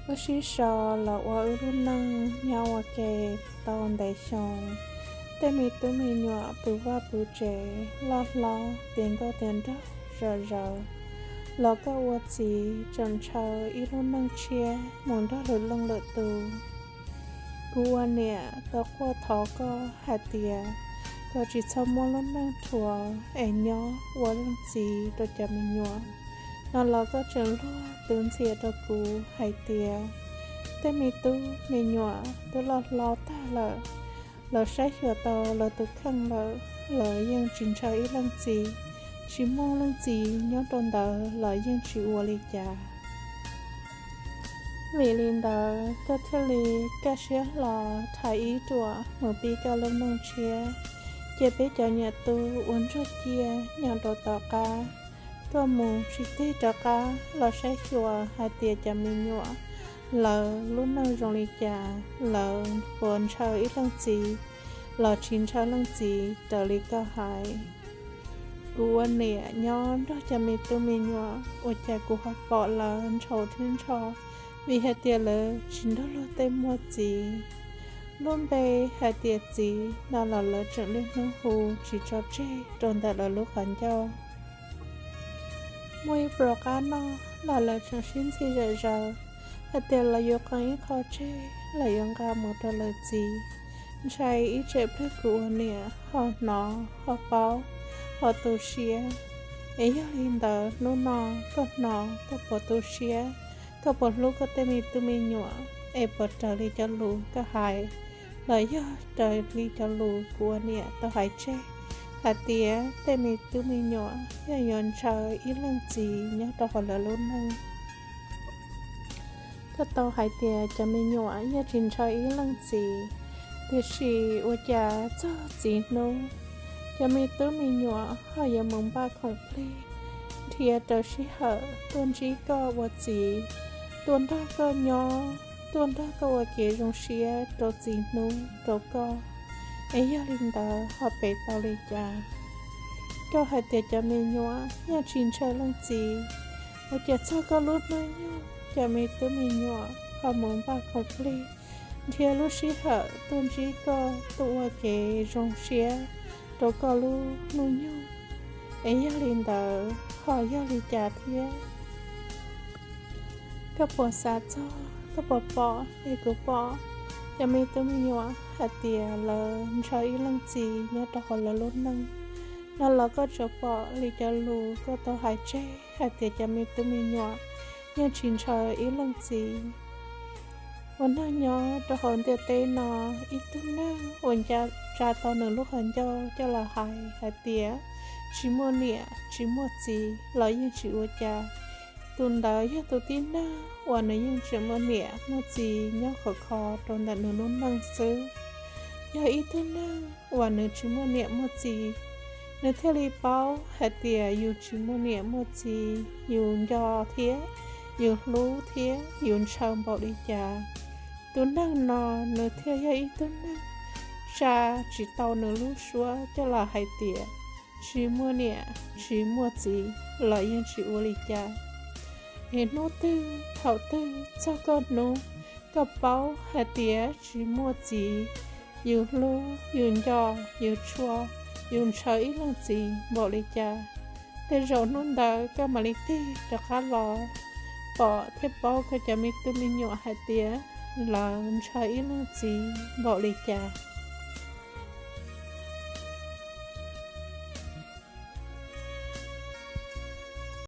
Wb sib sau los ua wb lub neej nyob ua ke tau ntev xyoo. Tej me tub me nyuam puv vaj puv tsev loj hlob tiav nkauj tiav nraug zom zaws, los koj ua txiv tseem ntshaw ib lub neej tshiab mus nrog lwm leej lwm tus. Kuv ua niam tau quaj thov koj hais tias koj tsis txhob muab lub neej rhuav es nyob ua leej txiv rau cov me nyuam no los koj tseem luag twv ntxhias rau kuv hais tias tej me tub me nyuam twb loj hlob tag lawm, lawv saib xyuas tau lawv tus kheej lawm, lawv yeej tsis ntshaw ib leej txiv, tsis muaj leej txiv nyob rau ntawd los yeej tsis ua li cas. Vim li ntawd koj thiaj li kaj siab hlo rhais ib ruam mus pib koj lub neej tshiab, cia peb cov niam tub ua ntsuag ciaj nyob rau tom qab. Koj mus tsis tig rov qab los saib xyuas hais tias cov me nyuam lawv lub neej zoo li cas, lawv puas ntshaw ib leej txiv los tsis ntshaw leej txiv raws li koj hais. Kuv ua niam nyob nrog cov me tub me nyuam ua cas kuv ho pom lawv ntshaus thiab ntsho, vim hais tias lawv tsis nrog luag tej muaj txiv. Lub npe hais tias txiv no los lawv tseem niaj hnub hu tsis tso tseg rau ntawm lawv lub qhov ncauj. Muaj ib pluas qab noj los lawv tseem sib ntxhi zom zaws hais tias lawv yuav qee ib qho tseg los yuav nqa mus rau lawv txiv. Ntshai ib tsam plawg kuv ua niam ho hnov ho paub ho tu siab. Es yog li ntawd hnub no koj hnov koj puas tu siab, koj puas hlub koj tej me tub me nyuam, es puas raws li cov lus koj hais los yog raws li cov lus kuv ua niam tau hais tseg hais tias tej me tub me nyuam yog yuav ntshaw ib leej txiv nyob rau hauv lawv lub neej. Koj tau hais tias cov me nyuam yeej tsis ntshaw ib leej txiv, tiam sis ua cas txog txiv hnub, cov me tub me nyuam ho yuav mus npaj khoom plig nrhiav raws sij hawm tuaj ntsib koj ua txiv, tuaj nrog koj nyob, tuaj nrog koj ua kev zoo siab rau txiv hnub rau koj. Es yog li ntawd ho pem tau li cas? Koj hais tias cov me nyuam yeej tsis ntshaw leej txiv, ua cas txog koj lub hnub nyoog cov me tub me nyuam ho mus npaj khoom plig nrhiav lub sij hawm tuaj ntsib koj tuaj ua kev zoo siab rau koj lub hnub nyoog. Es yog li ntawd ho yog li cas thiab? Koj puas xav txog, koj puas pom li kuv pom cov me tub me nyuam hais tias lawv ntshaw ib leej txiv nyob rau hauv lawv lub neej no los koj tsuas pom li cov lus koj tau hais tseg hais tias cov me tub me nyuam yeej tsis ntshaw ib leej txiv. Ua neeg nyob rau hauv ntiaj teb no, ib tug neeg uas nca tsa tau nws lub qhov ncauj coj los hais hais tias tsis muaj niam tsis muaj txiv los yeej tsis ua cas. Tus ntawd yog tus tib neeg uas nws yeej tseem muaj niam muaj txiv nyob khov kho rau ntawm nws lub neej xwb. Yog ib tug neeg uas nws tsis muaj niam muaj txiv, nws thiaj li paub hais tias yus tsis muaj niam muaj txiv yus nco thiab yus hlub thiab yus ntshaw npaum li cas. Tus neeg no nws thiaj yog ib tug neeg tsa tsis tau nws lub suab coj los hais tias tsis muaj niam tsis muaj txiv los yeej tsis ua li cas. Es hnub twg thaum twg txog koj hnub koj paub hais tias tsis muaj txiv yus hlub yus nco yus tshua, yus ntshaw ib leej txiv npaum li cas, tej zaum hnub ntawd koj mam li tig rov qab los pom thiab paub koj cov me tub me nyuam hais tias lawv ntshaw ib leej txiv npaum li cas.